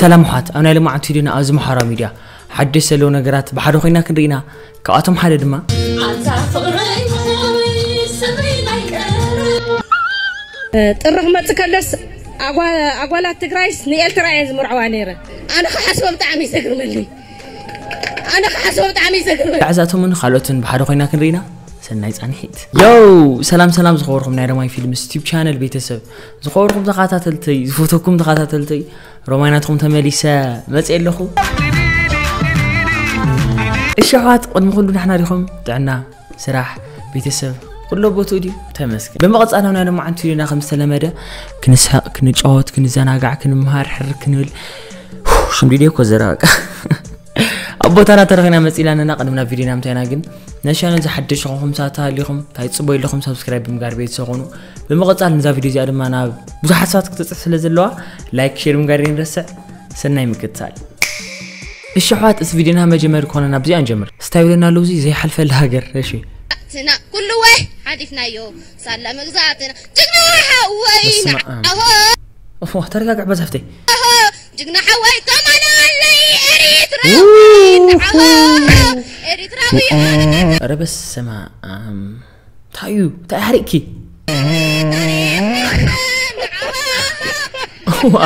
ሰላም ኣሕዋት፣ ኣብ ናይ ሎማዓንቲ ቪድዮና ኣብዚ ማሕበራዊ ሚድያ ሓደሽ ዘለዉ ነገራት ብሓደ ኮይና ክንርኢ ኢና። ካብኣቶም ሓደ ድማ ኣታ ፍቕረይ ጥሪ ክመጽእ ከሎስ ኣጓ- ኣጓላት ትግራይስ ንኤርትራ እየን ዝምርዓዋ ነይረን። ኣነ ክሓስቦ ብጣዕሚ እዩ ዘግርመለይ። ኣነ ክሓስቦ ብጣዕሚ እዩ ዘግርመለይ። ዛዕዛእቶምን ካልኦትን ብሓደ ኮይና ክንርኢ ኢና። ሰናይ ፃንሒት። ዮው! ሰላም ሰላም ዝኸበርኩም ናይ ሮማይ ፊልምስ ዩቲዩብ ቻነል ቤተሰብ፣ ዝኸበርኩም ተኸታተልተይ፣ ዝፈተኩም ተኸታተልተይ፣ ሮማይ ናትኩም ተመሊሰ መፅእ ኣለኹ። እሺ ኣሕዋት፣ ቅድሚ ኩሉ ናሕና ዲኹም? ጥዕና፣ ስራሕ፣ ቤተሰብ ኩሎ ቦትኡ ድዩ? ተመስገን። ብምቕፃል ኣብ ናይ ሎማዓንቲ ቪድዮና ከም ዝተለመደ ክንስሕቕ፣ ክንጫወት፣ ክንዘናጋዕ፣ ክንምሃር፣ ሕር ክንብል። ሽምዲድ እኮ ዘረባ በቃ። ኣብ ቦታና ተረኺና መፂላንና። ቅድሚ ናብ ቪድዮና ምታይና ግን ነሻነ ዝሓደሽ ኹም ሳታ ሃሊኹም ታይ ፅቦ ኣለኹም ሳብስክራይብ ብምጋር ቤተሰብ ኹኑ። ብምቕፃል ንዛ ቪድዮ እዚኣ ድማ ናብ ብዙሓት ሰባት ክትፅሕ ስለ ዘለዋ ላይክ ሼር ብምጋር ይንረስዕ። ሰናይ ምክትታል። እሺ ኣሕዋት፣ እዚ ቪድዮና መጀመሪ ኮነ ናብዚኣ ንጀምር። ስታይ ብለና ኣለዉ እዚ ዘይሓልፈላ ሃገር። እሺ ናትና ኩሉ ወይ ሓሊፍናዮ ሳላ መግዛእትና ጅግና ሓወይ በስመ ኣብ። ንዓሆ ኦፎ፣ ተረጋግዕ በዛፍተይ። ጅግና ሓወይ ከማን ኣለይ ኤሪትራዊ ንዓሆ ኤሪትራዊ ኧረ በስመ ኣብ። እንታይ እዩ? እንታይ ሓሪቕኪ? ዋ።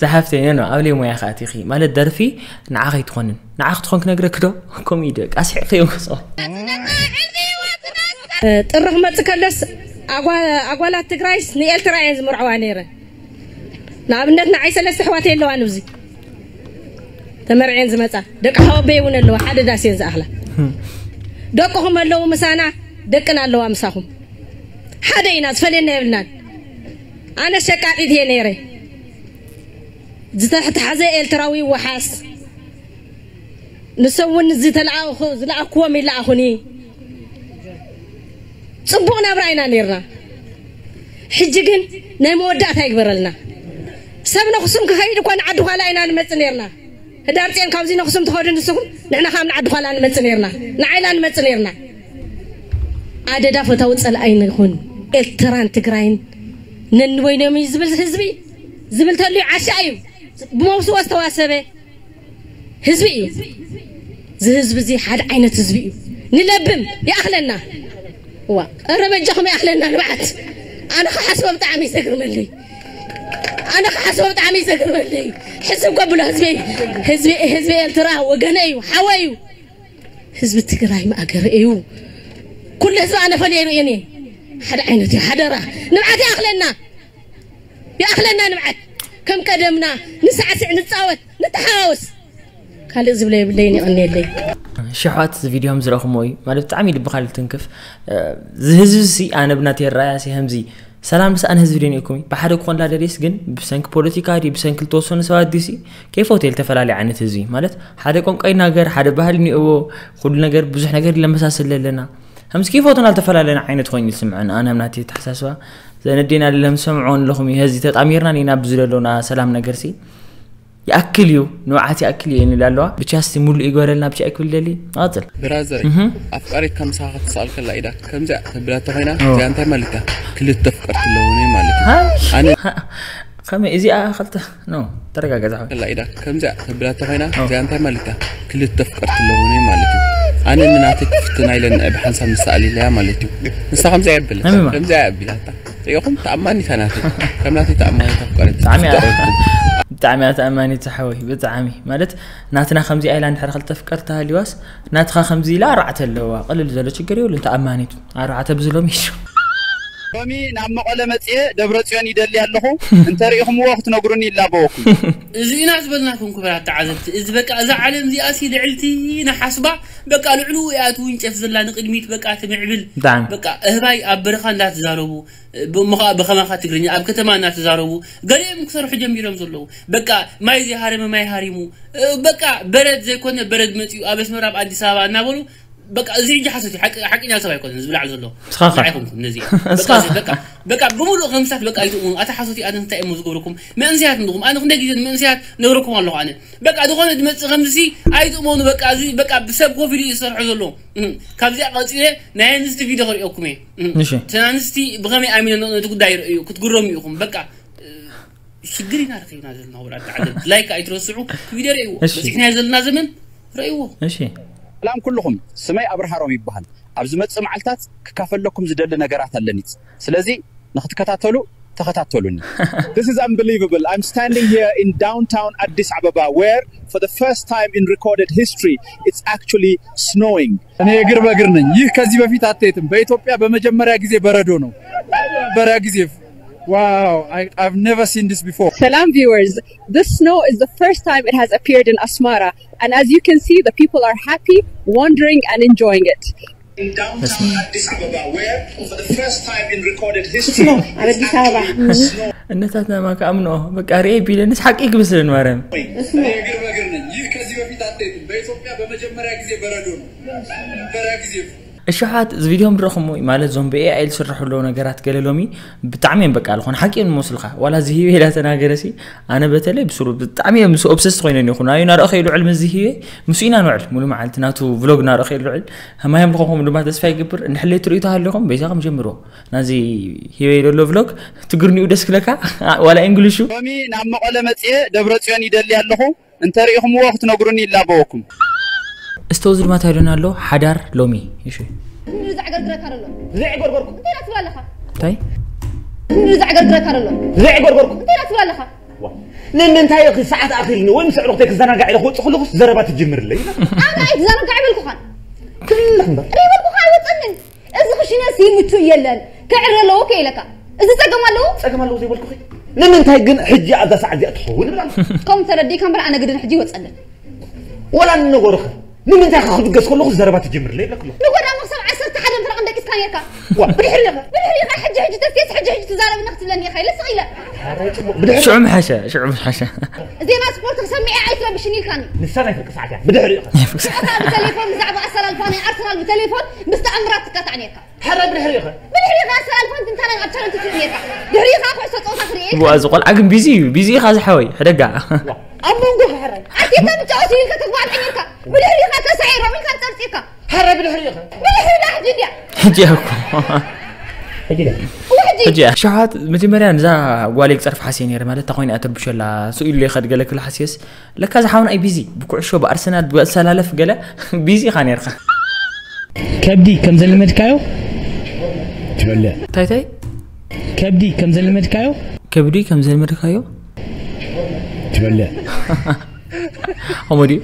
ዝሓፍተይ ኖ ኖ ኣብ ለይ ሞያ ከኣቲኺ ማለት ደርፊ ንዓ ከይትኾንን ንዓ ክትኾን ክነግረኪ ዶ ኮሚዲ ቃስሒ ከይወስኦ ጥሪ ክመጽእ ከለስ ኣጓ- ኣጓላት ትግራይስ ንኤርትራ እየን ዝምርዓዋ ነይረን። ንኣብነት ንዓይ ሰለስተ ኣሕዋት የለዋን ኣብዚ ተመርዕየን ዝመጻ ደቂ ሓወበይ እውን ኣለዋ ሓደ ዳስ እየን ዝኣኽላ ደቅኹም ኣለዉ ምሳና ደቅና ኣለዋ ምሳኹም ሓደ ኢና ዝፈልየና የብልናን ኣነ ሸቃጢት እየ ነይረ ዝተሕተሓዘ ኤርትራዊ ወሓስ ንሰውን ዝተለኣኹ ዝለኣክዎም ይለኣኹኒ ጽቡቕ ናብራ ኢና ነርና ሕጂ ግን ናይ መወዳእታ ይግበረልና ሰብ ነኽሱም ክኸይድ እኳ ንዓዲ ኋላ ኢና ንመጽእ ነርና ህዳር ጼን ካብዚ ነኽሱም ትኸዱ ንስኹም ንሕና ካብ ንዓዲ ኋላ ንመጽእ ነርና ንዓይላ ንመጽእ ነርና ኣደዳ ፈታዊ ጸላኣይ ንኹን ኤርትራን ትግራይን ነንወይኖም እዩ ዝብል ህዝቢ ዝብል ተልዩ ዓሻ እዩ ብመውስቦ ዝተዋሰበ ህዝቢ እዩ እዚ ህዝቢ እዚ ሓደ ዓይነት ህዝቢ እዩ ንለብም ይኣኽለና ዋ ኧረ በጃኹም ይኣኽለና ንብዓት ኣነ ክሓስቦ ብጣዕሚ እዩ ዘግርመለይ ኣነ ክሓስቦ ብጣዕሚ እዩ ዘግርመለይ ሕስብ ከብሎ ህዝቢ ህዝቢ ህዝቢ ኤርትራ ወገነ እዩ ሓወ እዩ ህዝቢ ትግራይ ማእገረ እዩ ኩሉ ህዝቢ ኣነ ፈለየ ርእየን እየ ሓደ ዓይነት እዩ ሓደራ ንብዓት ይኣኽለና ይኣኽለና ንብዓት ከም ቀደምና ንሳዕስዕ ንፃወት ንተሓዋወስ ካልእ ዝብለ የብለይን የቐንየለይ ሽሕዋት እዚ ቪድዮ ከም ዝረእኹሞ እዩ ማለት ብጣዕሚ ልብኻ ልትንክፍ ዝህዝብ ሲ ኣነ ብናተይ ራእያ ሲ ከምዚ ሰላም ምስ ኣነ ህዝቢ ደኒእኩም እዩ ብሓደ ክኾን ላደልየስ ግን ብሰንኪ ፖለቲካ ድዩ ብሰንኪ ልተወሰኑ ሰባት ድዩ ሲ ከይፈትየ ልተፈላለየ ዓይነት ህዝቢ ማለት ሓደ ቋንቋ ይናገር ሓደ ባህል እኒኦዎ ኩሉ ነገር ብዙሕ ነገር ይለመሳስል ኣለና ከምዚ ከይፈቱና ልተፈላለና ዓይነት ኮይኑ ይስምዐን ኣነ ናተይ ተሓሳስባ ዘነዴና ለምሰምዖ ኣለኹም እዩ ህዚ ተጣሚርና ኒና ብዝለሎና ሰላም ነገር ሲ ይኣክል እዩ ንብዓት ይኣክል እዩ ንብል ኣለዋ ብቻ እስቲ ሙሉእ ይግበረልና ብቻ ይክብል ደሊ ንቐፅል ብራዘር ኣፍቃሪት ካብ ምሳኻ ክትሰኣል ከላ ኢዳ ከምዚኣ ተብላ ተኾይና እዚኣ እንታይ ማለት እያ ክልተ ኣፍቀርቲ ኣለውኒ ማለት እዩ ኣነ ከመይ እዚኣ ክልተ ኖ ተረጋገዛ ሓወይ ከላ ኢዳ ከምዚኣ ተብላ ተኾይና እዚኣ እንታይ ማለት እያ ክልተ ኣፍቀርቲ ኣለውኒ ማለት እዩ ኣነ ንናተይ ክፍትና ኢለ ንዐ ብሓንሳብ ንሰኣል ኢለያ ማለት እዩ ንሳ ከምዚኣ የብለታ ከምዚኣ የብላታ ሪኢኹም ተኣማኒታ ናተይ ከም ናተይ ተኣማኒት ኣፍቃሪት ብጣዕሚ እያ ተኣማኒት ሓወይ ብጣዕሚ ማለት ናትና ከምዚኣ ኢላ እንድሕር ክልተ ፍቅርቲ ተሃልይዋስ ናትኻ ከምዚ ኢላ ኣርባዕተ ኣለዋ ቅልል ዘሎ ችግር የብሉን ተኣማኒት ኣርባዕተ ብዝሎም ይሹ ሎሚ ናብ መቐለ መፅየ ደብረፅዮን ይደሊ ኣለኹ እንተሪኢኹምዎ ክትነግሩኒ ይላበወኩም እዚ ኢና ዝበልናኩም ክብራት ተዓዘብቲ እዚ በቃ እዛ ዓለም እዚኣ ሲ ልዕልቲ ንሓስባ በቃ ልዕሉ እያ ትውንጨፍ ዘላ ንቅድሚት በቃ ትምዕብል በቃ እህባይ ኣብ በረኻ እንዳተዛረቡ ብኸማኻ ትግርኛ ኣብ ከተማ እናተዛረቡ ገሊኦም ክሰርሑ ጀሚሮም ዘለዉ በቃ ማይ ዘይሃረመ ማይ ሃሪሙ በቃ በረድ ዘይኮነ በረድ መፅኡ ኣብ ኣስመራ ኣብ ኣዲስ ኣበባ እናበሉ በቃ እዚ ሕጂ ሓሶት እዩ። ሓቂ- ሓቀኛ ሰብ ኣይኮነን ዝብላዕ ዘሎ። ንስኻ ኸ? ንዓይ ኮንኩም ነዚ። እስኻ? በቃ እዚ በቃ በቃ ብምሉእ ከምስታት በቃ ኣይትእምኑ። ኣታ ሓሶት እዩ። ኣነ እንታይ እሞ ዝገብረኩም? መንእሰያት እንድኹም። ኣነ ክንደይ ግዜ መንእሰያት ነግረኩም ኣለኹ ኣነ። በቃ ዝኾነ ዝመጽእ ከምዚ ኣይትእመኑ። በቃ እዚ በቃ ብሰብ ኮፍ ኢሉ እዩ ዝሰርሖ ዘሎ። እም፣ ካብዚኣ ቀጺለ ናይ ኣንስቲ ቪድዮ ከርእየኩም እየ። እም፣ እሺ። እተን ኣንስቲ ብኸመይ ኣሚነን ነቲ ጉዳይ ይርእዩ ክትግረሙ ኢኹም። በቃ ሽግር ኢና ረኺብና ዘለና ወላዲ ዓለም። ላይክ ኣይትረስዑ። ቪድዮ ርእይዎ። እሺ። በፂሕናዮ ዘለና ዘመን ርእይዎ። እሺ። ሰላም ኩልኹም፣ ስመይ ኣብርሃሮም ይበሃል። ኣብ ዝመጽእ መዓልታት ክካፈለኩም ዝደሊ ነገራት ኣለኒ። ስለዚ ንኽትከታተሉ ተኸታተሉኒ። This is unbelievable. I'm standing here in downtown Addis Ababa where for the first time in recorded history it's actually snowing. እኔ እግር በእግር ነኝ። ይህ ከዚህ በፊት አትሌትም በኢትዮጵያ በመጀመሪያ ጊዜ በረዶ ነው። በመጀመሪያ ጊዜ wow, I, I've never seen this before. Salam viewers, this snow is the first time it has appeared in Asmara, and as you can see, the people are happy, wandering and enjoying it. In downtown Addis Ababa, where for the first time in recorded history, ኣብ ኣዲስ ኣበባ እነታትና ማ ከኣምኖ በቃ ርኤ ቢለንስ ሓቂ ክምስልን ማርያም እግር በእግር ነኝ። ይህ ከዚህ በፊት አትሌትም በኢትዮጵያ በመጀመሪያ ጊዜ በረዶ ነው። በመጀመሪያ ጊዜ እሽሓት እዚ ቪድዮ ምድረኹም ወይ ማለት ዞም ብኤ ኣይ ዝስርሑ ኣለዉ ነገራት ገለ ሎሚ ብጣዕሚ እዮም በቃ ዝኾነ ሓቂ እዮም ዝመስሉካ ዋላ እዚ ህይወ ኢላ ተናገረ ሲ ኣነ በተለይ ብስሩ ብጣዕሚ እዮም ምስ ኦብሰስት ኮይነ ይኹን ኣዩ ናርኦ ከይልውዕል ምስ ህይወ ምስ ኢና ንውዕል ሙሉ መዓልቲ ናቱ ቭሎግ ናርኦ ከይልውዕል ማይ ኣምልኾኹም ድማ ተስፋ ይገብር እንድሕለይ ትርእዩ ተሃሊኹም በይዛኹም ጀምርዎ ናዚ ሂበይ ደሎ ቭሎግ ትግርኒኡ ደስ ክለካ ዋላ እንግሊሹ ሎሚ ናብ መቐለ መፅኤ ደብረ ፅዮን ይደሊ ኣለኹ እንተሪኢኹምዎ ክትነግሩኒ ይላበወኩም እስቶዚ ድማ ታይዶና ኣሎ ሓዳር ሎሚ እሺ ዘዕገርግረካ ደሎ ዘዕገርገርኩ እንታይ ትብል ኣለኻ እንታይ ዘዕገርግረካ ደሎ ዘዕገርገርኩ እንታይ ትብል ኣለኻ ንምንታይ ኢኺ ሰዓት ኣኺልኒ ወይ ምስ ኣዕሩኽተይ ክዘናጋዕ ኢለ ክወፅእ ከለኹስ ዘረባ ትጅምርለይ ኣነ ኣይትዘናጋዕ በልኩኻን ክልኽ እምበር ሪበልኩኻ ኣይወፀንን እዚ ክሽነ ሲ ምቹእ የለን ክዕር ኣለዎ ከ ኢለካ እዚ ፀገም ኣለዎ ፀገም ኣለዎ ዘይበልኩኺ ንምንታይ ግን ሕጂ ኣብዛ ሰዓት እዚኣ ትኸውን እብላ ከምኡ ተረዲእካ እምበር ኣነ ግድን ሕጂ ይወፀለን ወላ ንነገሩኸ ንምንታይ ከ ክድገስ ከለኹ ዘረባ ትጅምርለይ ይብለክ ኣለኹ ንጎዳሞ ክሳብ ዓሰርተ ሓደ እንተ ደቂስካ ነርካ ዋ ብድሕሪ ኢኻ ብድሕሪ ኢኻ ሕጂ ሕጂ ተስቴስ ሕጂ ሕጂ ትዛረብና ክትብለኒ ኢኻ ኢለ ስቕ ኢለ ብድሕሪ ሽዑ ምሓሸ ሽዑ ምሓሸ ዜና ስፖርት ክሰምዐ ኣይትረብሽኒ ኢልካኒ ንሳ ናይ ፍርቂ ሰዓት እያ ብድሕሪ ኢኻ ብዛዕባ ተሌፎን ብዛዕባ ኣሰላልፋ ናይ ኣርሰናል ብተሌፎን ምስ ተኣምራት ትካታዕ ነርካ ሕረ ብድሕሪኻ ብድሕሪኻ ኣሰላልፋ እንትንታና ኣብ ቻነል ትትእየካ ድሕሪኻ ኩዕሶ ፀወታ ትርኢ ዋ እዚ ቆልዓ ግን ቢዚ እዩ ቢዚ ኢኻ ዝሓወይ ሕደጋ ኣብ መንጎ ሕረ ኣርቴታ ብጫወት ኢልካ ተግባር ዕኒርካ ብድሕሪኻ ተሳዒሮም ኢልካ ጸርጺካ ሕረ ብድሕሪኻ ብድሕሪኻ ሕጂ ድያ ሕጂ እኮ ሕጂ ድያ ሕጂ ሕጂ ሸሓት መጀመርያ ንዛ ጓለይ ክጸርፍ ሓስየ ነይረ ማለት እታ ኮይና እያ ትርብሸላ ስኡ ኢሉ ይኸድ ገለ ክብል ሓስየስ ለካ ዝሓውና እዩ ቢዚ ብኩዕሾ ብኣርሰናል ብኣሰላለፍ ገለ ቢዚ ኢኻ ነርካ ከብዲ ከም ዘለመድካዮ ትበልዕ እንታይ እንታይ ከብዲ ከም ዘለመድካዮ ከብዲ ከም ዘለመድካዮ ትበልዕ ከምኡ ድዩ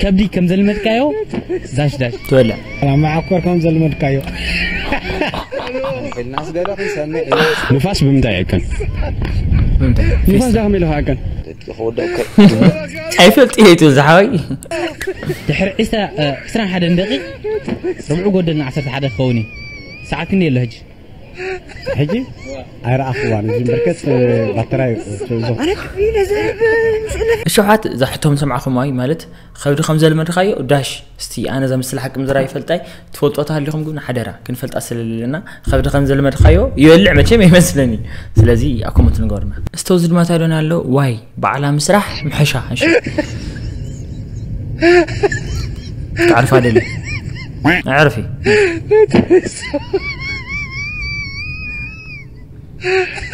ከብዲ ከም ዘለመድካዮ ዳሽ ዳሽ ትበልዕ መዓኮር ከም ዘለመድካዮ ንፋስ ብምንታይ ይዕቀን ንፋስ ዳኸም ኢልካ ዕቀን ኣይፈልጥ እየ እቲ ዝሓወይ ድሕሪ ዕስራ ዕስራን ሓደን ደቂቕ ርብዑ ጎደልና ዓሰርተ ሓደ ክኸውን እዩ ሰዓት ክንደይ ኣሎ ሕጂ ሕጂ ኣይረኣኽዋን እዚ በርከት ባተራይ ትእዞ እሸሓት እዛ ሕቶም ሰምዓኹም ኣይ ማለት ኸብዲ ከም ዘልመድኻዮ ዳሽ እስቲ ኣነ እዛ ምስል ሓቂ ምዝራ ይፈልጣይ ትፈልጦ ተሃሊኹም ግን ሓደራ ክንፈልጣ ስለለና ኸብዲ ከም ዘልመድኻዮ ይበልዕ መቸም ይመስለኒ ስለዚ ኣኮመንት ንገሩና እስተ እዚ ድማ ታይዶና ኣሎ ዋይ ባዕላ ምስራሕ ምሐሻ እሺ تعرف هذا اللي اعرفي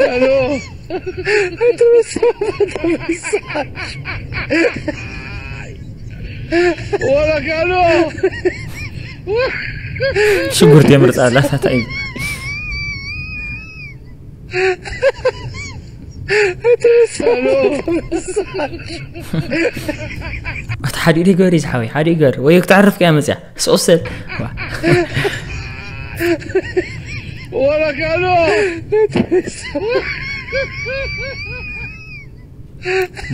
الو ولك الو ሽጉርቲ የምርፃ ኣላ ሳታይ ኣቲ ሓደ ኢደ ገበሪ ዝሓወይ ሓደ ገር ወይ ክትዓርፍ ከያ መፅያ ስኦሰል ولك الو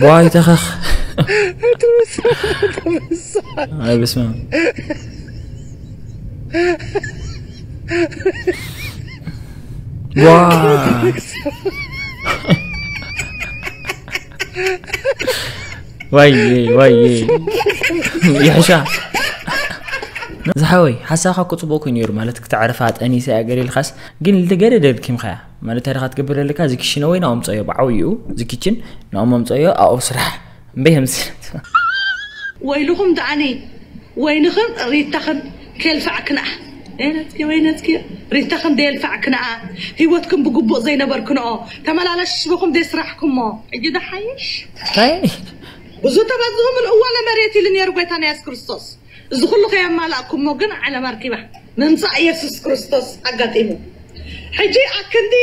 ዋይ ተኸኽ ኣይ በስመ ኣብ ዋ ዋይ ዋይ ይሕሻ ዝሓወይ ሓሳኻ እኮ ጽቡቅ ኮይኑ ነይሩ፣ ማለት ክተዕርፋ ጠኒሳ እያ ገለ ኢልካስ፣ ግን ልገደ ደልኪምካያ። ማለት ታሪኻ ትገብር ዘለካ፣ እዚ ክሽነ ወይ ናኦም ጸዮ ብዓውዩ፣ እዚ ኪችን ናኦም ኣምጸዮ፣ ኣኦ ስራሕ እምበይ ከምዚ። ወይልኹም ደኣኒ፣ ወይንኽን ሪታኽን ከየልፋዕክንኣ። ደየነጽኪ ወይነጽኪ፣ ሪታኽን ደየልፋዕክንኣ። ህይወትክን ብግቡእ ዘይነበርክንኦ፣ ተመላለሽበኹም ደየስራሕኩሞ። ሕጂ ደሓይሽ። እንታይ? ብዙ ተበዝሁ ምልእዎ ለመሬት ኢሉ ነይሩ ጎይታና የሱስ ክርስቶስ። እዚ ኩሉ ከየማላእኩሞ ግን ዓለም ኣርኪባ ምምጻእ የሱስ ክርስቶስ ኣጋጢሙ። ሕጂ ኣክንዲ፣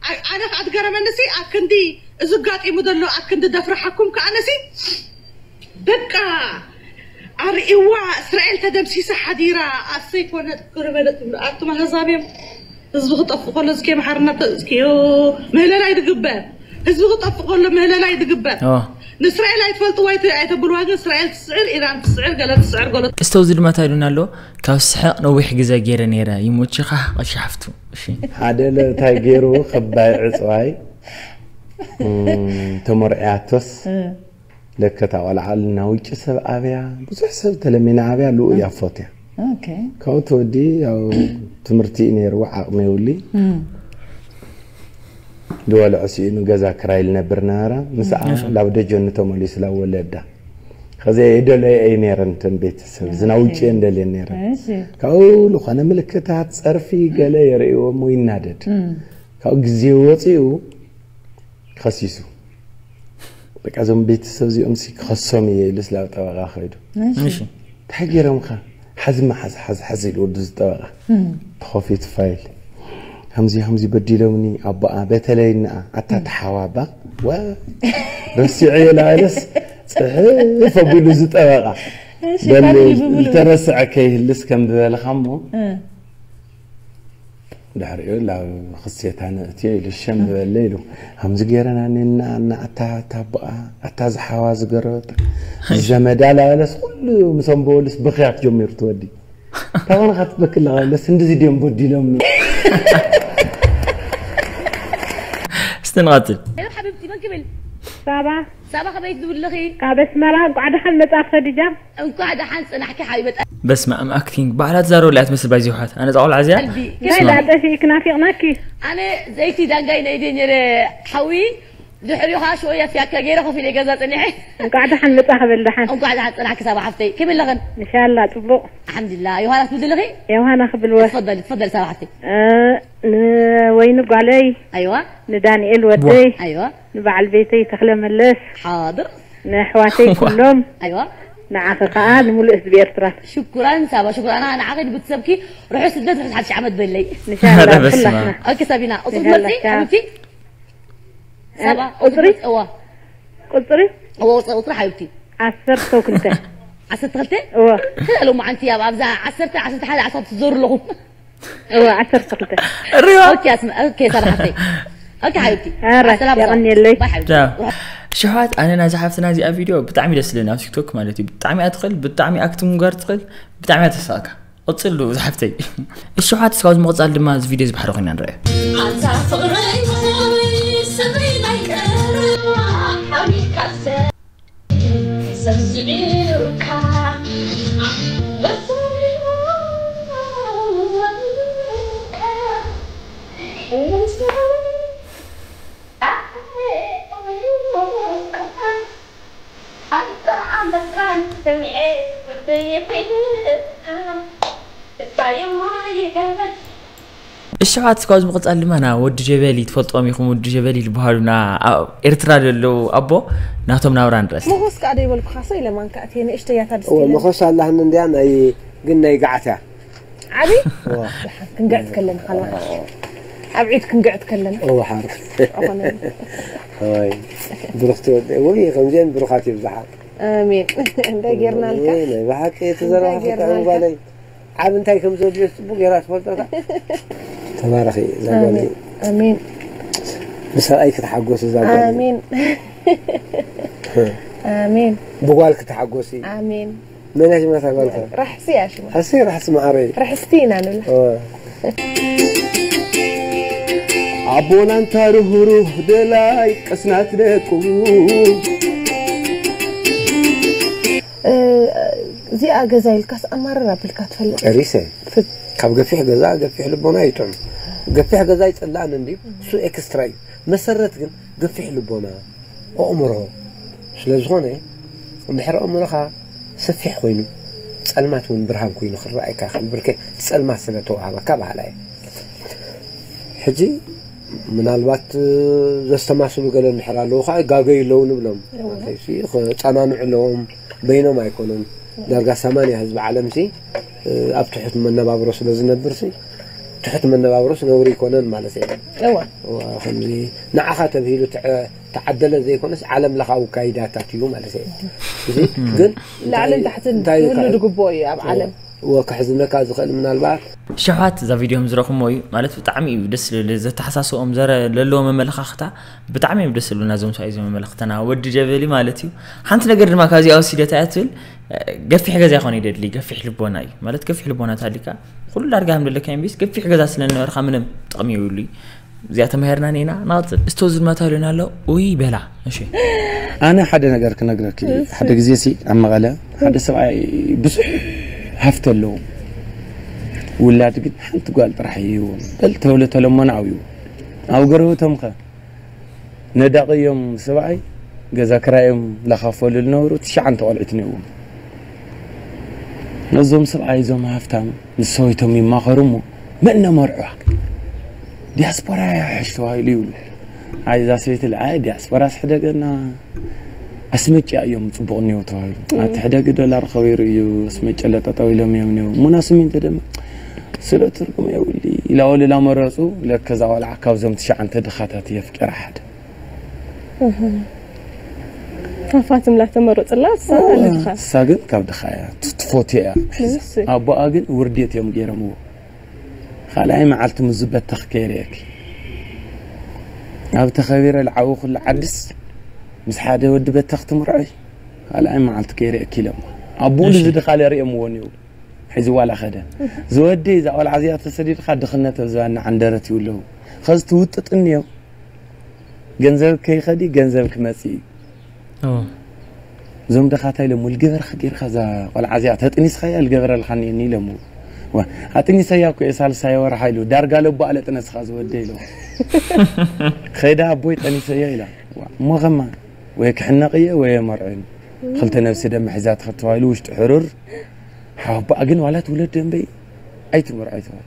ኣ-፣ ኣነ ከኣ ትገረመንሲ፣ ኣክንዲ እዚ ኣጋጢሙ ዘሎ ኣክንዲ ደፍርሓኩም ከኣነሲ፣ በቃ ኣርእይዋ እስራኤል ተደምሲሳ ሓዲራ። ኣሰይ ኮነት ክርበለት ትብሉ ኣቱም ኣህዛብ እዮም። ህዝቢ ክጠፍእ ከሎ እስኪ መሓርና ተ-፣ እስኪ ምህለላ ይድግበር። ህዝቢ ክጠፍእ ከሎ ምህለላ ይድግበር። ኦ። ንእስራኤል ኣይትፈልጥዋ ኣይተ-፣ ኣይተብልዋ፣ ግን እስራኤል ትስዕር፣ ኢራን ትስዕር፣ ገለ ትስዕር፣ ገለ እስተ እዚ ድማ እንታይ ኢሉና ኣሎ? ካብ ስሕቕ ነዊሕ ግዜ ገይረ ነይረ፣ ይሞችኻ ቀሺ ሓፍቱ። እሺ። ሓደ ለታይ ገይሩ ክባይ ዕፅዋይ፣ እም፣ ተመርዕያቶስ፣ ለከታ ቆልዓ ኣልና ውጭ ሰብ ኣብያ፣ ብዙሕ ሰብ ተለሚና ኣብያ፣ ልኡ እያ ፎትያ። ኦኬ። ካብኡ ተወዲ ያው ትምህርቲ እዩ ነይርዎ፣ ዓቕሚ የብሊ። ዝበልዖ ስኢኑ ገዛ ክራይ ልነብር ነበረ። ምስኣ ላብ ደጀኑ ተመሊሱ ላብ ወለዳ። ከዚ የደለየ እየ ነይረን እተን ቤተሰብ፣ ዝና ውጭ እየ እንደልየን ነይረን። እሺ። ካብኡ ዝኾነ ምልክታት ጸርፊ ገለ የርእይዎ እሞ ይናደድ። ካብኡ ግዜ ወፂኡ ከሲሱ። በቃ እዞም ቤተሰብ እዚኦም ሲ ክኸሶም እየ ኢሉስ ላብ ጠበቃ ከይዱ። እሺ። እሺ። እንታይ ገይሮምካ? ሓዚ መሓዝ ሓዝ ሓዝ ኢሉ ወዱ ዝጠበቃ። ተኸፊቱ ፋይል። ከምዚ ከምዚ በዲሎምኒ ኣቦኣ፣ በተለይ ንኣ፣ ኣታ ተሓዋባ። ወ-፣ ረሲዑ የላበለስ ጽሕፍ ኣቢሉ ዝጠበቃ። እሺ፣ በል ፋሚሊ ብምሉኡ። ዝተረስዐ ከይህልስ ከም ዝበልኻ እሞ፣ እ። ድሕሪኡ ላብ ክሴታ ነእትዮ ኢሉ ሸም ዝበለ ኢሉ። ከምዚ ገይረና ኔና እና ኣታ፣ ኣታ ኣቦኣ፣ ኣታ ዝሓዋ ዝገረበት። ዘመዳ ላበለስ ኩሉ ምሶም በወልስ ብኽያት ጀሚሩ ትወዲ። ታኾነ ካትበክል ለኻለስ እንደዚ ድዮም በዲሎም። እስቲ ንቐጽል። ሄሎ ሓቢብቲ መን ክብል? ሳባ ሳባ ከመይ ትብልኺ? ካብ ኣስመራ። እንኳዕ ደሓን መጻእኪ ኸዲጃ። እንኳዕ ደሓን ጽናሕኪ ሓቢበ። በስመ ኣብ ኣክቲንግ ባዕላ ትዛረበላ እያ ትመስል። ባይዚ ውሓት ኣነ ጻቆል ዓዚያ ቀልቢ። እንታይ ደኣ ጠፊእኪ ናፊቕናኪ። ኣነ ዘይቲ ዳንጋይ ነይደ ነይረ ሓዊ ድሕሪኡ ከዓ ሽወያ ፍያካ ገይረ ኮፍ ኢለ ገዛ ጸኒሐ። እንኳዕ ደሓን መጻእኪ በል ደሓን። እንኳዕ ደሓን ጸናሕኪ ሳባ ሓፍተይ። ከመይ ኣለኽን? እንሻላ ጽቡቕ። ኣልሓምዱሊላህ። ዮሃናስ ትብሊ ኣለኺ? ዮሃና ክብል ወ ትፈደሊ ትፈደሊ ሳባ ሓፍተይ። እ፣ ንወይኒ ጓለይ፣ ኣይዋ ንዳንኤል ወደይ፣ ኣይዋ ንበዓል ቤተይ ተኽለ መለስ፣ ሓድር ንኣሕዋተይ ኩሎም፣ ኣይዋ ንዓኺ ከዓ ንምሉእ ህዝቢ ኤርትራ። ሽኩራን ሳባ ሽኩራን። ኣና ንዓኺ ንቤተሰብኪ ርሑስ ልደት ርሑስ ሓድሽ ዓመት በለይ። እንሻላ ኧረ በስመ ኣብ። ኩላትና። ኦኬ ሳቢና ቁጽሪ ይሃለካ። ትመርጺ? ሓቢብቲ ሳባ ቁጽሪ? እዋ ቁጽሪ? እዋ ቁጽሪ ቁጽሪ ሓቢብቲ። ዓሰርተ ክልተ። ዓሰርተ ክልተ? እወ ከ ሎማዓንቲ ኣብ ኣብዛ ዓሰርተ ዓሰርተ ሓደ ዓሰርተ ትዞሩ ኣለኹም። እወ ዓሰርተ ክልተ። ሪዋ ኦኬ ኣስመ ኦኬ ሳባ ሓፍተይ። ኦኬ ሓቢብቲ። ኧረ ሰላም የቐንየለይ። ባይ ሓቢብቲ። ዳ። ሽሓት ኣነ ናይዚ ሓፍትና እዚኣ ቪድዮ ብጣዕሚ ደስ ዝብለኒ ኣብ ቲክቶክ ማለት እዩ። ብጣዕሚ እያ ትኽእል፣ ብጣዕሚ ኣክቲንግ ጋር ትኽእል፣ ብጣዕሚ እያ ተሳእካ። ቀጽሉ ዝሓፍተይ። እሺ ሽሓት እስካብ ምቕጻል ድማ እዚ ቪድዮ እዚ ባሕሪ ኮይና ንረኣዮ። ኣንታ ፍቕረይ ሰበይ ናይ ቀረባ ሓቢብካሰ ዘዝዒሩካ እሺ ሽሓት እስካብ ምቕጻል ድማ ና ወዲ ጀበሊ ትፈልጥዎም ኢኹም። ወዲ ጀበሊ ዝበሃሉ ና ኣብ ኤርትራ ዘለዉ ኣቦ ናቶም ናብራ ንረስ መኾስ ከኣ ደይበልኩኻ ሰ ኢለ ማንካ እትየ ንእሽተይ እያ እታ ድስቲ እወ ኢለ። መኾስ ኣላህኒ እንድያ ናይ ግን ናይ ጋዕትያ ዓቢ ድሓን ክንግዕት ከለና ካልማት ኣብ ዒድ ክንግዕት ከለና እወ ሓር ኣኾነ ኦይ ብሩኽቲ ወደ ወይ ከምዚአን ብሩኻት ይብዝሓ ኣሜን። እንታይ ጌርናልካ? ወይ ናይ ብሓቂ እቲ ዘረባ እንታይ ፍትሕን ጌርናልካ? ጓለይ ዓብ እንታይ ከም ዘድልዮ ጽቡቅ ጌራ ትፈልጦ እታ ተባረኺ እዛ ጓለይ ኣሜን። ብሰብኣይ ክትሓጎስ እዛ ጓለይ ኣሜን። ኣሜን። ብጓል ክትሓጎሲ ኣሜን። መን እያ ሽማ እታ ጓልካ ራሕሲ እያ ሽማ። ሕሲ ራሕሲ መዓረይ ራሕስቲ ኢና ንብላ። ኦ። ኣቦና እንታ ርህሩህ ደላይ ቀስናት ደቁ እ፣ እዚኣ ገዛ ኢልካስ ኣማርር ኣቢልካ ትፈልጥ? ጨሪሰ። ካብ ገፊሕ ገዛ ገፊሕ ልቦና ይጥዕም። ገፊሕ ገዛ ይጸላእን እንዲ፣ እሱ ኤክስትራ እዩ። መሰረት ግን ገፊሕ ልቦና፣ ኣእምሮ ስለ ዝኾነ፣ እንድሕር ኣእምሮኻ ሰፊሕ ኮይኑ፣ ጸልማት እውን ብርሃን ኮይኑ ክረኣየካ ይኽእል። ብርከ ጸልማት ስለ ተዋህበካ በሃላይ። ሕጂ ምናልባት ዘስተማስሉ ገለ እንድሕር ኣለዉ ከዓ ጋገዩ ኣለዉ ንብሎም። ማለትሲ ክጸናንዑ ኣለዎም፣ በይኖም ኣይኮኑን። ዳርጋ ሰማንያ ህዝቢ ዓለምሲ ኣብ ትሑት መነባብሮ ስለ ዝነብርሲ፣ ትሑት መነባብሮስ ነውሪ ኣይኮነን ማለት እዩ። እዋ ከምዚ ንዓኻ ተብሂሉ ተዓደለ ዘይኮነስ ዓለም ለኻዊ ካይዳታት እዩ ማለት እዩ። እዚ ግን ላዕልን ታሕትን ክህሉ ዝግብኦ እዩ ኣብ ዓለም። ወ ክሕዝነካ ዝኽእል ምናልባት ሸውሃት እዛ ቪድዮ ዝረኹሞ እዩ ማለት ብጣዕሚ እዩ ደስ ዝብል ዘተሓሳስኦም ዘረ ለለዎ መመለኻኽታ ብጣዕሚ እዮም ደስ ዝብሉና እዞም ሰብኣይ እዞም መመለኽተና ወዲ ጀበሊ ማለት እዩ። ሓንቲ ነገር ድማ ካብዚኣ ወሲደታ እያ ትብል ገፊሕ ገዛ ይኾነ ይደድሊ ገፊሕ ልቦና እዩ ማለት ገፊሕ ልቦና ታሊካ ኩሉ ዳርጋ ከም ደለካ እምቢስ ገፊሕ ገዛ ስለ ነበርካ ምንም ጥቕሚ ይብሉ እዩ። እዚኣ ተማሂርና ኔና ናቕፅል እስቶ ዝድመታ ኢሉና ኣሎ። ውይ በላ እሺ ኣነ ሓደ ነገር ክነግረኪ ሓደ ግዜ ሲ ኣብ መቐለ ሓደ ሰብኣይ ብዙሕ ሃፍቲ ኣለዎ። ውላድ ግን ሓንቲ ጓል ጥራሕ ይህዎም በል ተወለተሎሞና ኣብዩ ኣብ ጎረበቶም ከ ነዳቂ እዮም ሰብኣይ ገዛ ክራዮም ላኻፈሉ ዝነበሩ ትሽዓንተ ቆልዕት ነዎም። ነዞም ሰብኣይ እዞም ሃፍታም ምስ ሰበይቶም ይማኸሩ እሞ መን ነመርዕዋ ዲያስፖራ ያሕሽ ተባሂሉ ይብሉ። ኣይዛ ሰበይቲ ለኣይ ዲያስፖራ ስሕደገና ኣስመጭያ እዮም ፅቡቕ እኒው ተባሂሉ ኣቲ ሕደጊ ዶላር ከቢሩ እዩ ኣስመጭ ለጠጠው ኢሎም እዮም እኒው ሙና ስሚንቶ ደማ ስለ ትርጉም የብሊ ኢላወሉ ላመረፁ ለከዛ ቆልዓ ካብዞም ትሽዓንተ ድኻታት የፍቅራ ሓደ ሃፋትም ላተመረፅላ እሳ ኣለትኻ እሳ ግን ካብ ድኻ እያ ትፎት እያ ኣቦኣ ግን ውርዴት እዮም ገይሮምዎ ካልኣይ መዓልቲ ምስ ዝበተኽ ከይርእየኪ ኣብ ተኸቢረ ልዓዊ ኩሉ ዓድስ ምስ ሓደ ወዲ በተኽ ትምርዖይ ካልኣይ መዓልቲ ከይርእየኪ ኢሎም ኣቦኡ ንዚ ድኻለ ርእየምዎ እኒው ሕዚ ዋላ ኸደ ዝወደይ እዛ ቆልዓ እዚኣ ተሰዲድካ ድኽነት ኣብ ዝባና ዓንደረት ይብለዉ ኸዚ ትውጥጥኒ እዮም ገንዘብ ከይኸዲ ገንዘብ ክመፅእ እዩ እዞም ደኻታ ኢሎም ውልገበርካ ጌርካ እዛ ቆልዓ እዚኣ ተጥኒስካያ ልገበረልካ እኒአኒ ኢሎም ኣጥኒሰያ እኮ እየ ሳልሳይ ወርሓ ኢሉ ዳርጋ ለቦ ኣለጥነስኻ ዝወደ ኢሎ ኸይዳ ኣቦይ ጠኒሰያ ኢላ እሞ ኸማ ወይ ክሕነቕ እየ ወይ የመርዑ ክልተ ነብሲ ደመ ሒዛ ተኸተባኢሉ ውሽጢ ሕሩር ሓወባኣ ግን ዋላ ትውለድ ደንበይ ኣይትምርዖ ኣይተባለ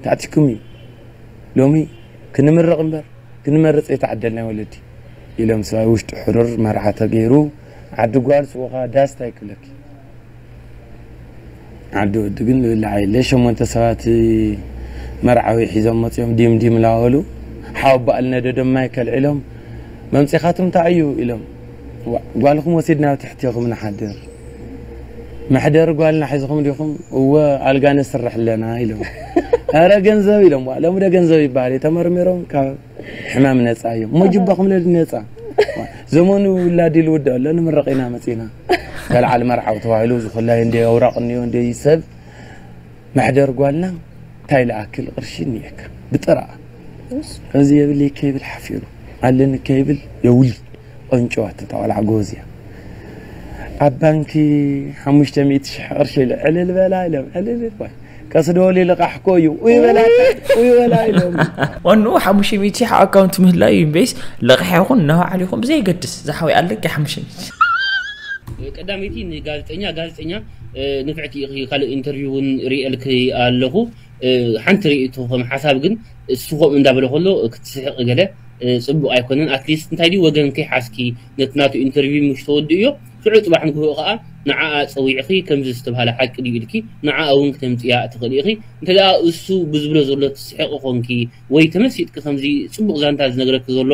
ተኣቲኩም እዩ ሎሚ ክንምረቕ እምበር ክንመርፅ የተዓደልናይ ወለዲ ኢሎም ሰብኣይ ውሽጢ ሕሩር መርዓ ተገይሩ ዓዲ ጓል ስቦኻ ዳስታ ይክለኪ ዓዲ ወዲ ግን ዝብላዕ የለ ሸሞንተ ሰባት መርዓዊ ሒዞም መፅኦም ዲም ዲም ላበሉ ሓወባኣል ነደዶም ማይ ከልዒሎም መምፂኻትም እንታይ እዩ ኢሎም ጓልኹም ወሲድና ትሕትኹም ንሓድር መሕደሪ ጓልና ሒዝኹም ዲኹም እወ ኣልጋ ነስርሕ ኣለና ኢሎም ኣረ ገንዘብ ኢሎም ሎሚ ደ ገንዘብ ይበሃል ተመርሚሮም ካብ ሕማም ነፃ እዮም እሞ ጅባኹም ለዲ ነፃ ዘመኑ ውላድ ይልውድኦ ኣሎ ንምረቕ ኢና መፂና ተልዓል መርዓው ተባሂሉ ዝኮላይ እንደ ኣውራቕ እኒኦ እንደ ሰብ መሕደር ጓልና እንታይ ለኣክል ቅርሺ እኒኤካ ብጥራኣ እዚ የብል ከይብል ሓፊሩ ኣለኒ ከይብል የውል ቆንጨዋ ተጣዋልዓ ጎዝ እያ ኣብ ባንኪ ሓሙሽተ ሚእቲ ሽሕ ቅርሺ ኢለ ዕልል በላ ኢሎም ዕልል ባይ ቀስ ደወል ልቃሕ እኮ እዩ ኡይ በላ ኡይ በላ ኢሎም ዋንኡ ሓሙሽተ ሚእቲ ኣብ ኣካውንት ምህላው እዩ እምበይስ ለቕሕ ይኹን ነባዕሉ ይኹን ብዘይገድስ ዝሓወይ ኣለኪ ሓሙሽተ ሚእቲ ቀዳመይቲ ንጋዜጠኛ ጋዜጠኛ ንፍዕቲ ኢኺ ካልእ ኢንተርቪው እውን ርእየልኪ ኣለኹ ሓንቲ ርእይቶ ከም ሓሳብ ግን እሱ ከምኡ እንዳበለ ከሎ ክትስሕቂ ገለ ፅቡቅ ኣይኮነን ኣትሊስት እንታይ ድዩ ወገን ከይሓዝኪ ነቲ ናቱ ኢንተርቪው ምሽ ተወድእዮ ሽዑ ፅባሕ ንግሆ ከዓ ንዓኣ ፀዊዕኺ ከምዚ ዝተባሃለ ሓቂ ድዩ ኢልኪ ንዓኣ እውን ክተምፅያ ትኽእሊ ኢኺ እንተ ደኣ እሱ ብዝብሎ ዘሎ ትስሕቂ ኮንኪ ወይ ተመሲጥኪ ከምዚ ፅቡቅ ዛንታ ዝነግረኪ ዘሎ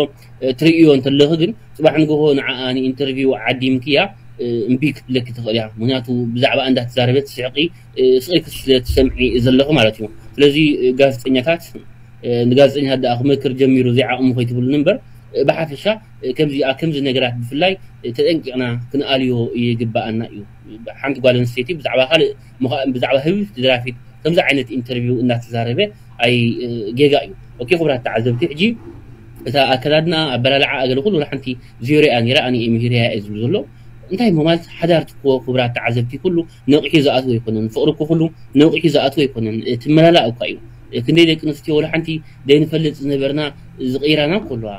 ትርእዮ እንተለኺ ግን ፅባሕ ንግሆ ንዓኣ ንኢንተርቪው ዓዲምክያ እምቢ ክትብለኪ ትኽእል እያ ምክንያቱ ብዛዕባ እንዳተዛረበት ትስሕቂ ስቕኢልኪ ስለ ትሰምዒ ዘለኺ ማለት እዩ ስለዚ ጋዜጠኛታት ንጋዜጠኛታት ደኣ ክመክር ጀሚሩ ዘይዓቕሙ ከይትብሉኒ እምበር ብሓፈሻ ከምዚ ኣብ ከምዚ ነገራት ብፍላይ ተጠንቂቕና ክንኣልዮ ይግበኣና እዩ ሓንቲ ጓል ኣንስተይቲ ብዛዕባ ካልእ ብዛዕባ ህብብቲ ደራፊት ከምዚ ዓይነት ኢንተርቪው እናተዛረበ ኣይ ጌጋ እዩ ኦኬ ክቡራት ተዓዘብቲ ሕጂ እታ ኣከዳድና ኣበላልዓ ኣገለ ኩሉ ሓንቲ ዜሮ እያ ነይራ ኣነ እየ ምሂርያ እየ ዝብሉ ዘሎ እንታይ እሞ ማለት ሓዳር ትክዎ ክቡራት ተዓዘብቲ ኩሉ ነቂሑ ዝኣትዎ ኣይኮነን። ፍቕሪ እኮ ኩሉ ነቂሑ ዝኣትዎ ኣይኮነን። እቲ መላላእ እኳ እዩ። ክንደይ ደቂ ኣንስትዮ ወላ ሓንቲ ዘይንፈልጥ ዝነበርና ዝቕይራና እኮ ኣለዋ።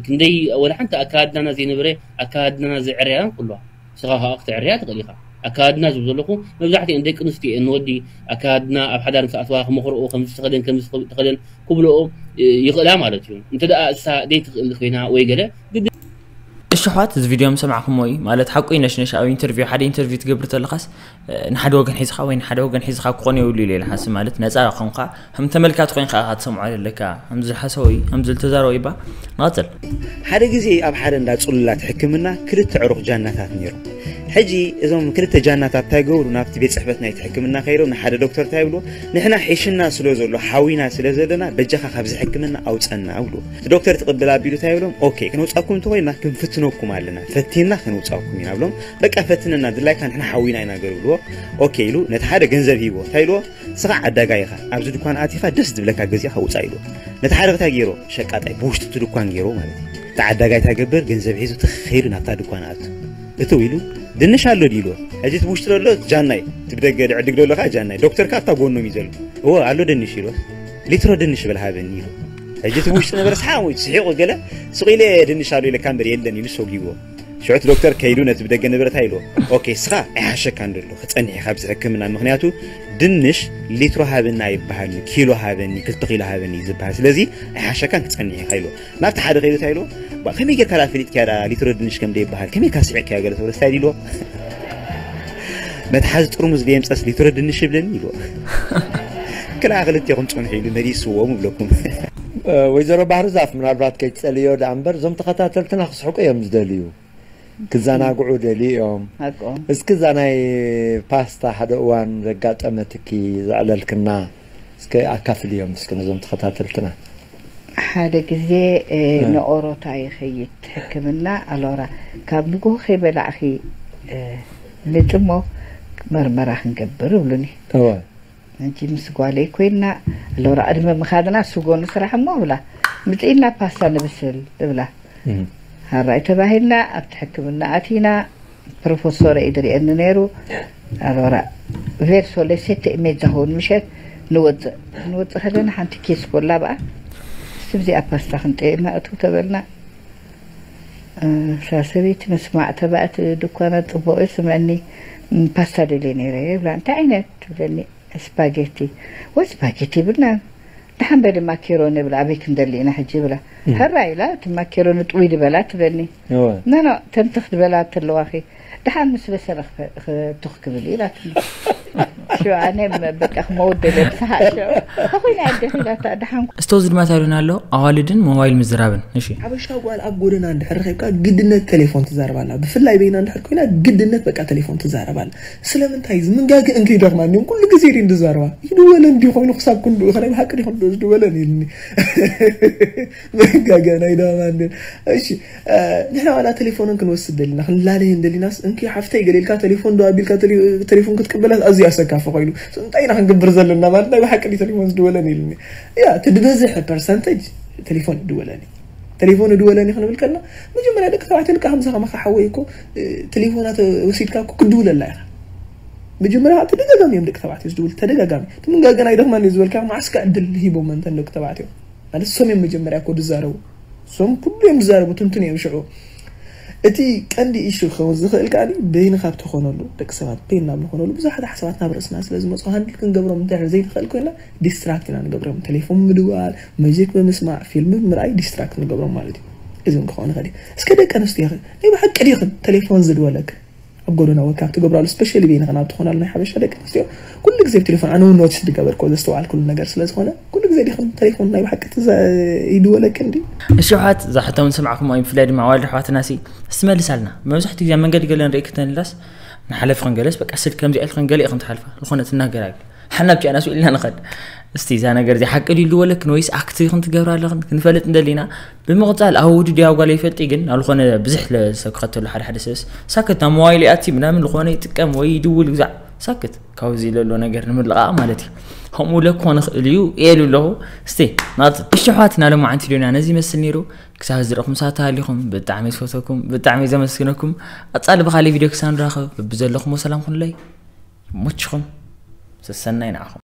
ክንደይ ወላ ሓንቲ ኣካዳድናና ዘይነበረ ኣካዳድናና ዘዕርያና እኮ ኣለዋ። ንስኻ ከዓ ክትዕርያ ትኽእል ኢኻ። ኣካዳድና ዝብል ዘለኹ መብዛሕትኡ ደቂ ኣንስትዮ እየን። ንወዲ ኣካዳድና ኣብ ሓዳር ምስ ኣትዋ ክመኽርኦ ከምዚ ተኸደን ከምዚ ተኸደን ክብልኦ ይኽእላ ማለት እዩ። እንተ ደኣ እሳ ዘይትኽእል ኮይና ወይ ገለ ግድ እሺ ኣሕዋት፣ እዚ ቪድዮ ምስ ሰማዕኩሞ እዩ ማለት ሓቁ እዩ። ነሽነሽ ኣብ ኢንተርቪው፣ ሓደ ኢንተርቪው ትገብር ተለኻስ ንሓደ ወገን ሒዝኻ ወይ ንሓደ ወገን ሒዝኻ ክኾን የብሉ ኢለ ኢለ ሓስብ ማለት ነፃ ኮንካ ከም ተመልካቲ ኮይንካ ኢኻ ትሰምዖ ዘለካ። ከምዚ ዝሓሰቦ እዩ፣ ከምዚ ዝተዛረቦ ይባ ንቐፅል። ሓደ ግዜ ኣብ ሓደ እንዳ ጽሉላት ሕክምና ክልተ ዕሩኽ ጃናታት ነይሮም። ሕጂ እዞም ክልተ ጃናታት እንታይ ገብሩ? ናብቲ ቤት ጽሕፈት ናይቲ ሕክምና ከይዶም ንሓደ ዶክተር እንታይ ይብልዎ? "ንሕና ሒሽና ስለ ዘሎ፣ ሓዊና ስለ ዘለና፣ በጃኻ ካብዚ ሕክምና ኣውጸና" ይብልዎ። እቲ ዶክተር ትቕብል ኣቢሉ እንታይ ይብሎም? "ኦኬ፣ ክነውጻኩም እንተኾይና ክንፍትነኩም ኣለና፣ ፈቲና ክንውጻኩም ኢና" ብሎም። "በቃ ፈትነና፣ ድላይካ ንሕና ሓዊና ኢና" ገሩ ይብልዎ። ኦኬ ኢሉ ነቲ ሓደ ገንዘብ ሂብዎ። እንታይ ኢልዎ? "ንስኻ ዓዳጋይ ኢኻ፣ ኣብዚ ድኳን ኣቲኻ ደስ ዝብለካ ገዚእካ ውጻእ" ኢልዎ። ነቲ ሓደ እንታይ ገይሮ? ሸቃጣይ ብውሽጢ እቲ ድኳን ገይሮ ማለት እዩ። እቲ ዓዳጋይ እንታይ ገብር? ገንዘብ ሒዙ ትኽ ኢሉ ናብታ ድኳን ኣቱ። እትው ኢሉ "ድንሽ ኣሎ ድዩ?" ኢልዎ። ሕጂ እቲ ብውሽጢ ዘሎ ጃናይ፣ እቲ ብደገ ድዕድግ ዘሎ ከዓ ጃናይ፣ ዶክተር ካብታ ጎኖም እዩ ዘሎ። "እወ ኣሎ ድንሽ" ኢልዎ። "ሊትሮ ድንሽ በል ሃበኒ" ኢሉ። ሕጂ እቲ ብውሽጢ ነበረ ሰሓቕ ወይ ስሒቑ ገለ፣ "ሱቕ ኢለ ድንሽ ኣሎ ኢለካ እምበር የለን" ኢሉ ሰጒዎ። ሽዑ እቲ ዶክተር ከይዱ ነቲ ብደገ ነበረ እንታይ ኢልዎ? "ኦኬ፣ እስኻ ኣይሓሸካን ዘሎ፣ ክጸንሕ ኢኻ ኣብዚ ሕክምና፣ ምኽንያቱ ድንሽ ሊትሮ ሃበኒ ኣይበሃልን፣ ኪሎ ሃበኒ፣ ክልተ ኪሎ ሃበኒ እዩ ዝበሃል፣ ስለዚ ኣይሓሸካን፣ ክጸንሕ ኢኻ" ኢልዎ። ናብቲ ሓደ ከይዱ እንታይ ኢልዎ? "ባ፣ ከመይ ጌርካ ደኣ ፈሊጥካያ ደኣ ሊትሮ ድንሽ ከም ዘይበሃል? ከመይ ኢልካ ስዒርካዮ?" ገለ ተብሎ እንታይ ኢልዎ? "መትሓዚ ጥርሙዝ ደየምጸስ ሊትሮ ድንሽ ይብለኒ" ኢልዎ። ክልኣ ክልቴኹም ጽንሑ ኢሉ መሊስዎም እብለኩም። ወይዘሮ ባህርዛፍ፣ ምናልባት ከይትጸልዮ ደኣ እምበር፣ እዞም ተኸታተልትና ክስሕቁ እዮም ዝደልዩ፣ ክዘናግዑ ደልዩ እዮም። ሓቆም። እስኪ እዛ ናይ ፓስታ ሓደ እዋን ዘጋጠመትኪ ዘዕለልክና እስከ ኣካፍልዮም እስኪ ነዞም ተኸታተልትና። ሓደ ግዜ፣ እ፣ እ። ንኦሮታ ይኸይድ ሕክምና ኣሎራ፣ "ካብ ንግሆ ከይበላዕኺ፣ እ፣ ምጽሞ መርመራ ክንገብር" ይብሉኒ። እወ። ሕጂ ምስ ጓለይ ኮይና፣ ኣሎራ፣ "ቅድሚ ምኻድና ስጎ ንስራሕ እሞ" ብላ፣ "ምጽኢና ፓስታ ንብስል" እብላ። እም። ሃራይ ተባሂልና ኣብቲ ሕክምና ኣቲና፣ ፕሮፈሶረ እዩ ዝርእየኒ ነይሩ። ኣሎራ፣ "ቬርሶ ለ ሴተ ኢሜዛ ሆን ምሸት ንወፅእ፣ ንወፅእ ከለና ሓንቲ ኬስ ኮላ ብኣ፣ እስቲ ብዚኣ ፓስታ ክንጥዕና እቱ" ተበልና። እ፣ እሳ ሰበይቲ ምስማዕ ተባእት ድኳና ጽቡቕ እዩ ስምዕኒ፣ "ፓስታ ደልየ ነይረ" ይብላ። "እንታይ ዓይነት?" ትብለኒ። "ስፓጌቲ" ወይ "ስፓጌቲ" ይብልና። "ደሓን በሊ ማኬሮኒ" ይብላ። "ኣበይ ክንደሊ ኢና ሕጂ?" ይብላ። እም። "ሕራ" ኢላ፣ "እቲ ማኬሮኒ ጥውይ ዝበላ" ትብለኒ። እወ። "ኖ፣ ኖ፣ ተምትኽ ዝበላ ተለዋኺ፣ ደሓን ምስ በሰለ ክፈ-፣ ክቱኽ ክብል" ኢላትኒ። ሽዑ ኣነ በቃ ክመውት ደለ ብሰሓቕ ሽዑ። "ተኾይና ኣደ" ኢላታ፣ ደሓን። እስቶዝ ድማ ታሉና ኣሎ፣ ኣዋልድን ሞባይል ምዝራብን። እሺ። ሓበሻ ጓል ኣብ ጎደና እንድሕር ረኺብካ ግድነት ቴሌፎን ትዛረብ ኣላ። ብፍላይ በይና እንድሕር ኮይና ግድነት በቃ ቴሌፎን ትዛረብ ኣላ። ስለምንታይ? እዚ ምንጋገ እንከይደኽማ እንዲሁም ኩሉ ግዜ ድን ዝዛረባ። ይድወለን ድዩ ኮይኑ ክሳብ ክንድኡ ከ ናይ ብሓቂ ድዩ ክንድኡ ዝድወለን ኢልኒ። ምንጋገ ናይ ደማ እንድን። እሺ፣ እ፣ ንሕና ዋላ ቴሌፎንን ክንወስድ ደሊና፣ ክንላለየን ደሊናስ፣ እንኪ ሓፍተይ ገለ ኢልካ ቴሌፎን ዶ ኣቢልካ ቴሌ-፣ ቴሌፎን ክትቅበላት ኣዝዩ ኣሰካፊ ኮይኑ። እንታይ ኢና ክንገብር ዘለና ማለት ናይ ብሓቂ ድዩ ቴሌፎን ዝድወለን ኢልኒ። ያ፣ እቲ ዝበዝሐ ፐርሰንተጅ ቴሌፎን ይድወለኒ። ቴሌፎን ይድወለኒ ክንብል ከለና፣ መጀመርያ ደቂ ተባዕትዮ ልካ ከምዚ ከማኻ ሓወይ እኮ፣ እ፣ ቴሌፎና ተወሲድካ እኮ ክትድውለላ ኢኻ። መጀመርያ ተደጋጋሚ እዮም ደቂ ተባዕትዮ ዝድውል፣ ተደጋጋሚ። እቲ ምንጋገ ናይ ደኽማኒ ዝበልካ መዓስካ ዕድል ሂቦም እንተን ደቂ ተባዕትዮ። ማለት እሶም እዮም መጀመርያ እኮ ዝዛረቡ። እሶም ኩሉ እዮም ዝዛረቡ፣ ትንትን እዮም ሽዑ። እቲ ቀንዲ ኢሹ ክኸውን ዝኽእል ከኣ በይንኻ ኣብ ትኾነሉ፣ ደቂ ሰባት በይንና ኣብ ዝኾነሉ ብዙሓት ሓሳባት ናብ ርእስና ስለ ዝመጹ ሃንድል ክንገብሮም እንድሕር ዘይንኽእል ኮይና ዲስትራክት ኢና ንገብሮም። ቴሌፎን ምድዋል፣ ሙዚክ ብምስማዕ፣ ፊልም ብምርኣይ ዲስትራክት ንገብሮም ማለት እዩ። እዚ እውን ክኸውን ይኽእል እዩ። እስከ ደቂ ኣንስትዮ ኸ ናይ ብሓቂ ድዩ ቴሌፎን ዝድወለክን ኣብ ጎደና ወካብ ትገብራሉ፣ ስፔሻሊ በይንኽን ኣብ ትኾናሉ ናይ ሓበሻ ደቂ ኣንስትዮ ኩሉ ግዜ ብቴሌፎን፣ ኣነ እውን ኖቲስ ዝገበርኩ ዘስተውዓልኩሉ ነገር ስለ ዝኾነ ኩሉ ግዜ ዲኽን ቴሌፎን ናይ ብሓቂ ትዘ-፣ ይድወለክን ድዩ? እሺ ኣሕዋት፣ እዛ ሕቶ እውን ሰማዕኩሞ እዩ፣ ብፍላይ ድማ ኣዋልድ ኣሕዋትና ሲ እስቲ መልሳልና። መብዛሕትኡ ግዜ ኣብ መንገዲ ገለ ንርኢ ክተንላስ ንሓለፍ ክንገለስ በቃ ስልክ ከምዚኣ ኢልክን ገለ ኢኽን ትሓልፋ፣ ዝኾነ ትናገራ ሓና ብቻ ናሱ ኢልና ንኸድ። እስቲ እዛ ነገር እዚ ሓቂ ድዩ ዝድወለክን ወይስ ኣክት ኢኽን ትገብራ ኣለኽን ክንፈልጥ እንደሊና። ብምቕጻል ኣብ ውድድር ያው ጓል ይፈልጥ ግን ኣብ ዝኾነ ብዙሕ ለ-፣ ሰብ ክኸተሉ ሓደ ሓደ ሰብስ ሳክት ናብ ሞባይል ይኣቲ ምናምን ዝኾነ ይጥቀም ወይ ይድውል ግዛዕ ሳክት ካብዚ ለሎ ነገር ንምልቓቕ ማለት እዩ። ከምኡ ለኮ ንኽእል እዩ ኢሉ ኣለኹ። እስቲ ናት እሽሕዋት ናለማዓንቲ ዶና ነዚ ይመስል ነይሩ። ክሳብ ዝረኹም ሳታ ሃሊኹም ብጣዕሚ ዝፈተኩም፣ ብጣዕሚ ዘመስግነኩም። ኣጻሊ ብኻሊ ቪድዮ ክሳብ ንራኸብ ብዘለኹም ሰላም ኩንለይ። ይመችኹም። ሰሰናይ ንዓኹም።